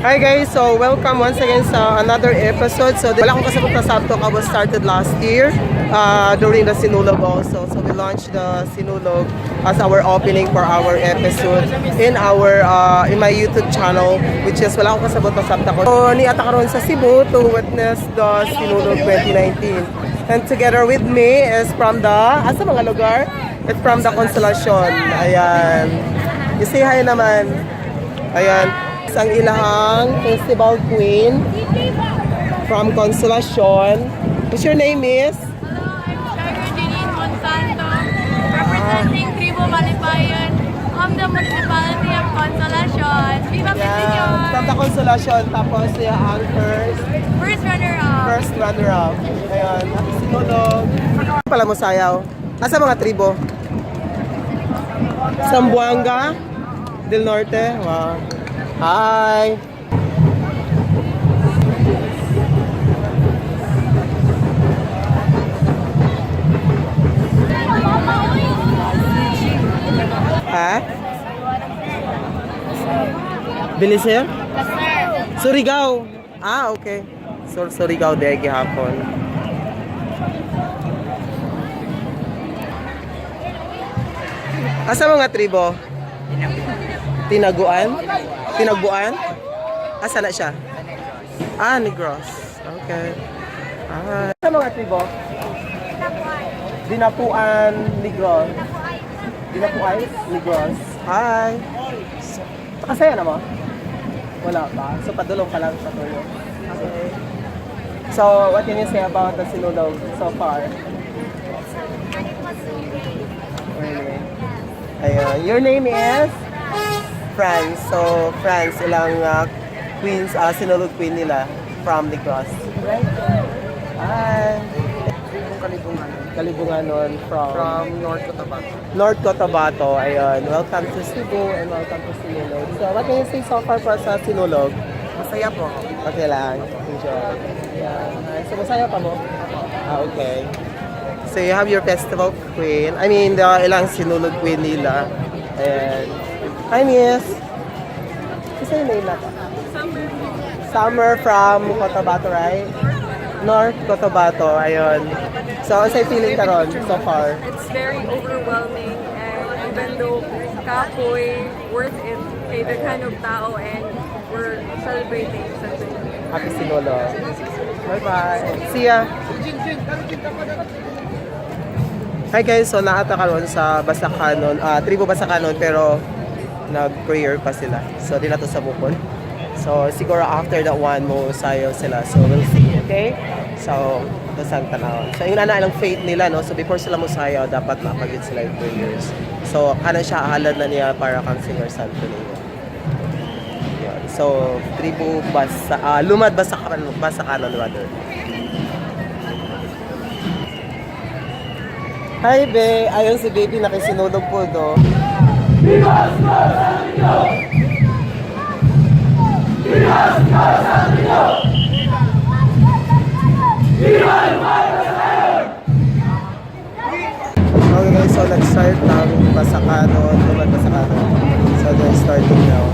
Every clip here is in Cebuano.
Hi guys, so welcome once again sa another episode. So wala akong kasabot na Sabtok was started last year during the Sinulog also. So we launched the Sinulog as our opening for our episode in my YouTube channel, which is Wala Akong Kasabot na Sabta ko. So niata karon sa Cebu to witness the Sinulog 2019. And together with me is from the, asa mga lugar? It's from the Consolacion. Ayan. You say hi naman. Ayan. Ang ilahang festival queen from Consolacion. What's your name is? Hello, I'm Shagger Janine Monsanto, representing Tribo Malipayan of the Municipality of Consolacion. Viva Yeah, from Senyor! The Consolacion. Tapos siya ang first, First runner-up. First runner-up. Ayan. Happy Sinulog. Pala mo sayaw. Asa mga tribo? Zamboanga del Norte. Wow. Hi. Ha? Bilis, sir? Surigao. Ah, okay. Sur Surigao de gihapon. Asa mga tribo? Tinaguan? Tinagbuan? Asa na siya? Ah, Negros. Okay. Ah. Asa mga tribo? Dinapuan, Negros. Dinapuan, Negros. Hi. Kasaya na mo? Wala pa. So, padulong pa lang sa tuyo. Okay. So, what can you say about the Sinulog so far? Really? Ayun. Your name is? Franz. So, Franz, ilang queens, Sinulog queen nila from Negros. Right? Hi. Tribong Kalibungan. Kalibunganon from, From North Cotabato. North Cotabato. Ayun. Welcome to Cebu and welcome to Sinulog. So, what can you say so far po sa Sinulog? Masaya po. Okay lang. Enjoy. Yeah. So, masaya pa mo? Ah, okay. So, you have your festival queen. I mean, the ilang Sinulog queen nila. And, hi, miss. Isa yung name natin? Summer from Cotabato, right? North Cotabato, ayun. So, ano feeling karon so far? It's very overwhelming and even though kapoy, worth it kay the kind of tao and we're celebrating something. Happy Sinulog. Bye-bye. See ya. Hi guys, so naata karon sa Basakanon, tribo Basakanon, pero nag-prayer pa sila. So di na to sa bukol. So siguro after that one mo sayo sila. So we'll see, okay? So ito sa tanawon. So yung nana ilang faith nila, no? So before sila mosayaw, dapat mapagid sila yung prayers. So kana siya halad na niya para kang Senyor Santo Niño. Yun. So, tribo Basa, Lumad Basakanon, Basakanon rather. Hi, be. Ayun si baby, nakisinulog po, do. Okay guys, so nag-start ang Basakanon, Lumad Basakanon. So they're starting now.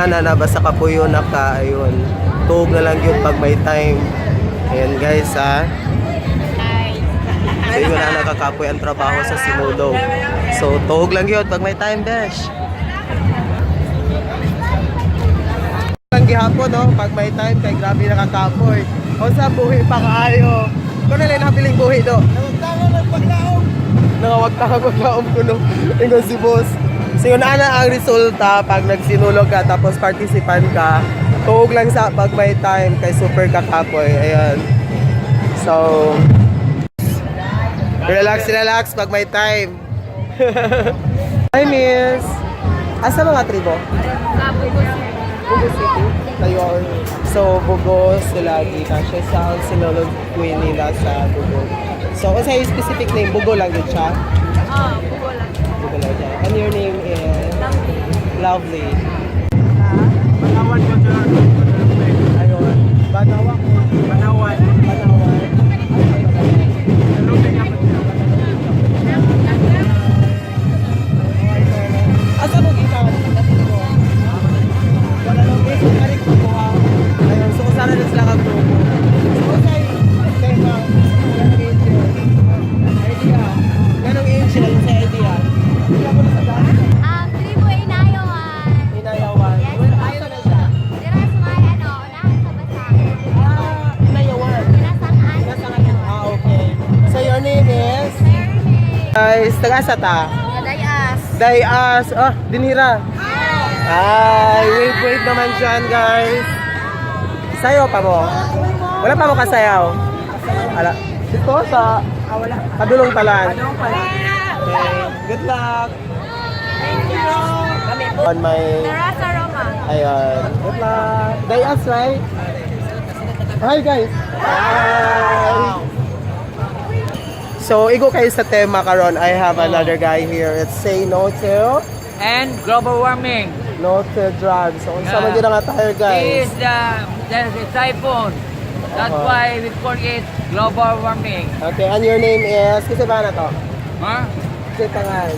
ana na basta kapuyo na ka, ayun. Tuog na lang yun pag may time. Ayan guys ha. So yun na nakakapoy ang trabaho sa Sinulog. So tuog lang yun pag may time, besh. Ang gihapon no, pag may time kay grabe nakakapoy. O sa buhi pa kaayo. Kuno lang nabiling buhi do. Nangawag paglaom ko no. Ingon si boss. So yun ana ang resulta pag nagsinulog ka tapos participant ka. Tuog lang sa pag may time kay super kakapoy. Ayan. So relax, relax pag may time. Hi, miss. Asa mga tribo? Bugo City. Tayo. So, Bugo sila gikan siya sa ang sinulog queen nila sa Bugo. So, unsa yung specific name? Bugo lang yun siya? Oh, Bugo lang. Bugo lang siya. And your name is? Lovely. Lovely. Banawan Cultural Ayun. Banawa. Banawan. Banawan. Asa mo gikan? Wala lang guys, kari ko ha. Ayun, so kung sana na sila ka grupo. So unsay tema ng angel? Idea. Ganong angel sa idea. Hindi ako nasa daan. Tribo Inayawan. Inayawan. Yes. Well, asa na siya? Dira sa may ano, unahan sa Basang. Ah, Inayawan. Pinasangaan. Nasa ngayon. Ah, okay. So your name is? Mary May. Guys, taga-asa ta? Gadayas. Dayas. Ah, dinira. Ay, wave wave naman dyan, guys. Sayo pa mo? Wala pa mo kasayaw? Ala. Dito sa Kadulong Talan. Okay. Good luck. Thank you. On my Dira sa Roma. Ayun. Good luck. Dayas, right? Hi, guys. Hi. So, igo kayo sa tema karon. I have another guy here. It's say no to And global warming. no to drugs. So, unsa man Yeah. gyud ang attire, guys? This is the typhoon. That's why we call it global warming. Okay, and your name is? Kasi ba na to? Huh? Kasi pangan.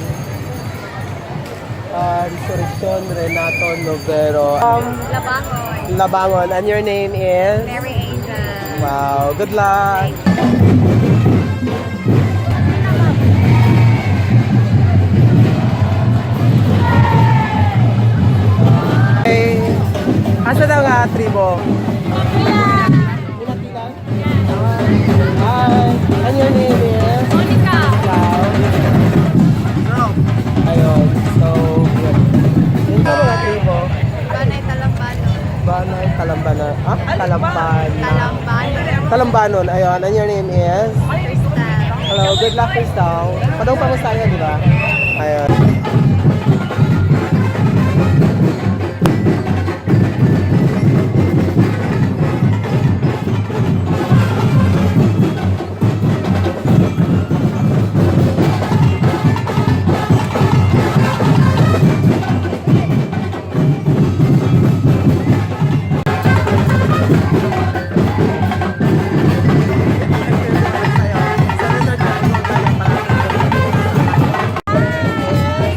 Resurrection Renato Novero. Labangon. Labangon. And your name is? Mary Angel. Wow, good luck. Okay. Asa daw nga tribo? Pinatilan? Hi. And your name is? Monica. Wow. Ayun. So, yun. Yun ka mga tribo? Banay Talambano. Banay, Talambana. Ah, Talampana. Talambano. Talambanon. Ayun. And your name is? Crystal. Hello, good luck, Crystal. Padaw pa mo saya, di ba? Ayun.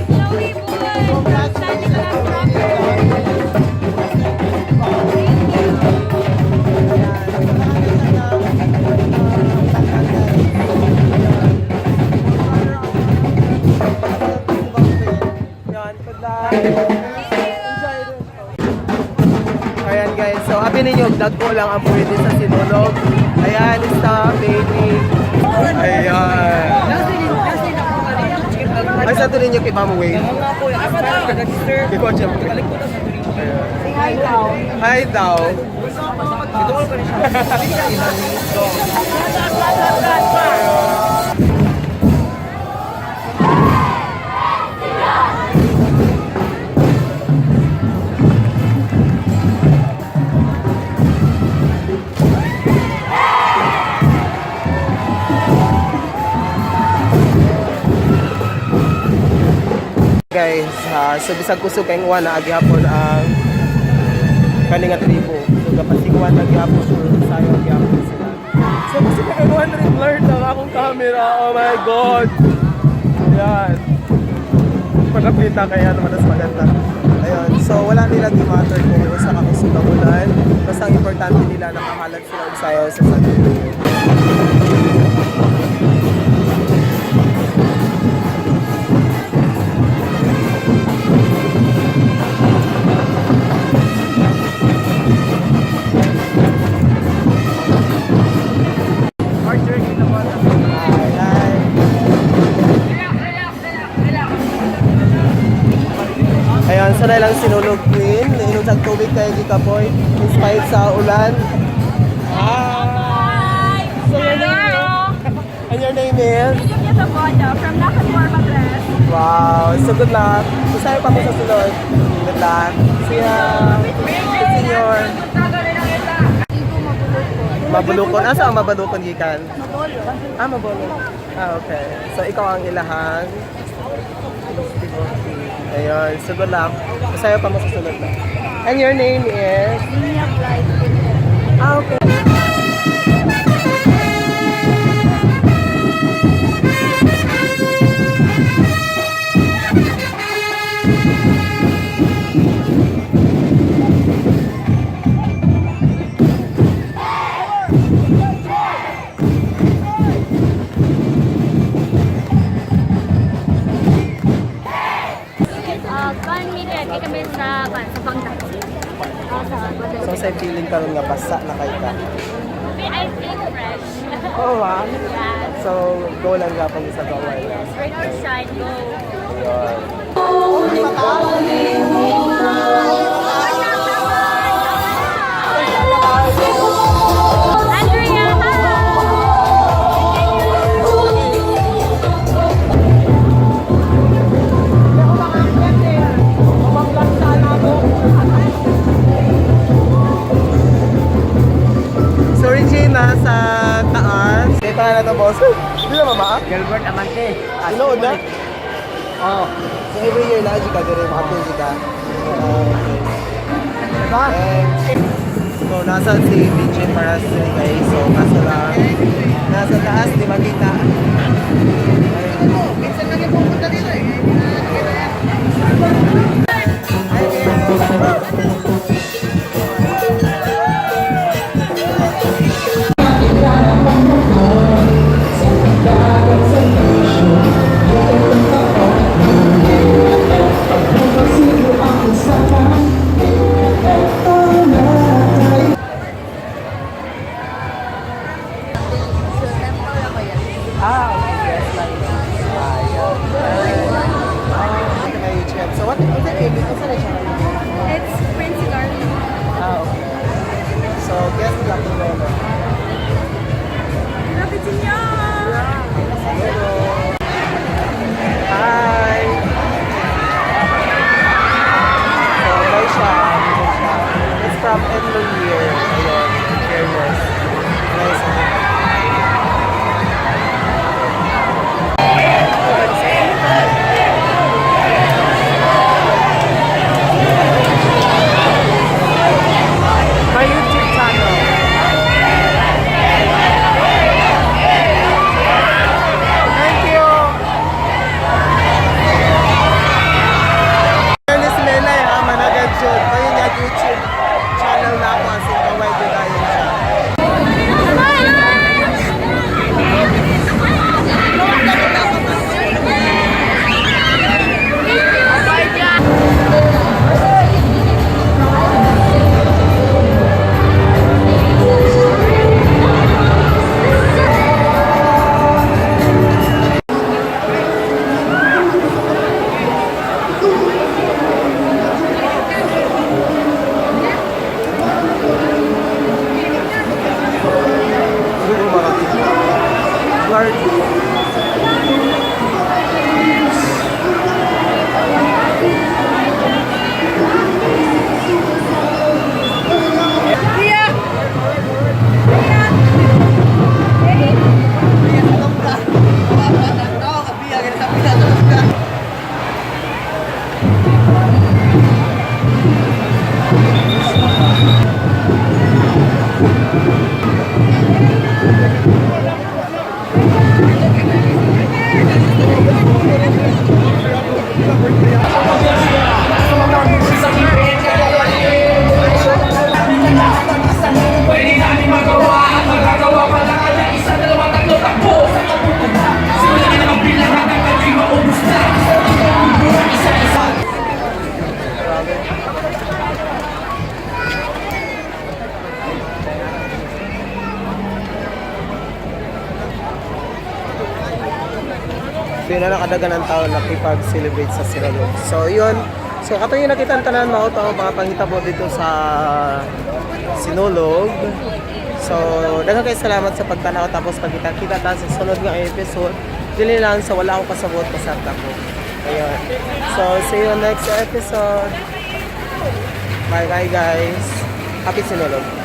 Chloe Boy. San Nicolas Proper. Yan, good luck. Enjoy it. Ayan guys, so abi ninyo, dagko lang ang pwede sa Sinulog. Ayan, stop baby. Ayan. Ay, sa ito ninyo kay Ma'am Wade. Ikaw, siyempre. Hi daw. Hi daw. Guys, ha, so bisag kusog kay uwan na agihapon ang kani nga tribo. So gapasiguan na gihapon so sayo gihapon sila. So kusog kay uwan rin blurred ang akong camera. Oh my God. Yan. Pagkapita kaya naman mas maganda. Ayun. So wala nila gi-matter kung usa ka kusog ang ulan. Basta ang importante nila, nakahalag sila og sayaw sa Santo. Archer Kinabata. Hi. Ayan, sanay lang Sinulog Queen. Nainom sa tubig kay Gikapoy in spite sa ulan. Hi! So your name is? And your name is? From Nakatwar Madres. Wow! So good luck. Usayo pa mo sa sulod. Good luck. See ya! Senior. Mabulukon. Asa ang Mabulukon gikan? Mabolo. Ah, Mabolo. Ah, okay. So ikaw ang ilahan. Ayun. So good luck. Usayo pa mo sa sulod na. And your name is? Ah, okay. Kan mi di kami sa bangda. Sa So sa feeling karon nga basa na kay ka. I feel fresh. Oo, ah. Yes. So go lang gapon sa gaway. Yes, rain or shine, go. Ayun. Andrea, hi! So Regina, sa taas. Dito na na to, boss. Hindi na mama. Gilbert Amante. Ano na? Oh. So every year na, ka dire, makapil ka. Okay. So nasa si BJ Paras guys. So kaso lang, nasa taas, di makita. Minsan lang yung pupunta dito eh. Hi, Ah, okay. Yes, like, ah, yeah. So what Yun na nakadagan ng tao nakipag-celebrate sa Sinulog. So yun. So katong yung nakita ang tanan mao to ang mga panghitabo dito sa Sinulog. So daghan kay salamat sa pagtanaw, tapos pagkita-kita ta sa sunod nga episode. Dili lang sa wala akong kasabot, pasarta ko. Ayun. So see you next episode. Bye bye, guys. Happy Sinulog.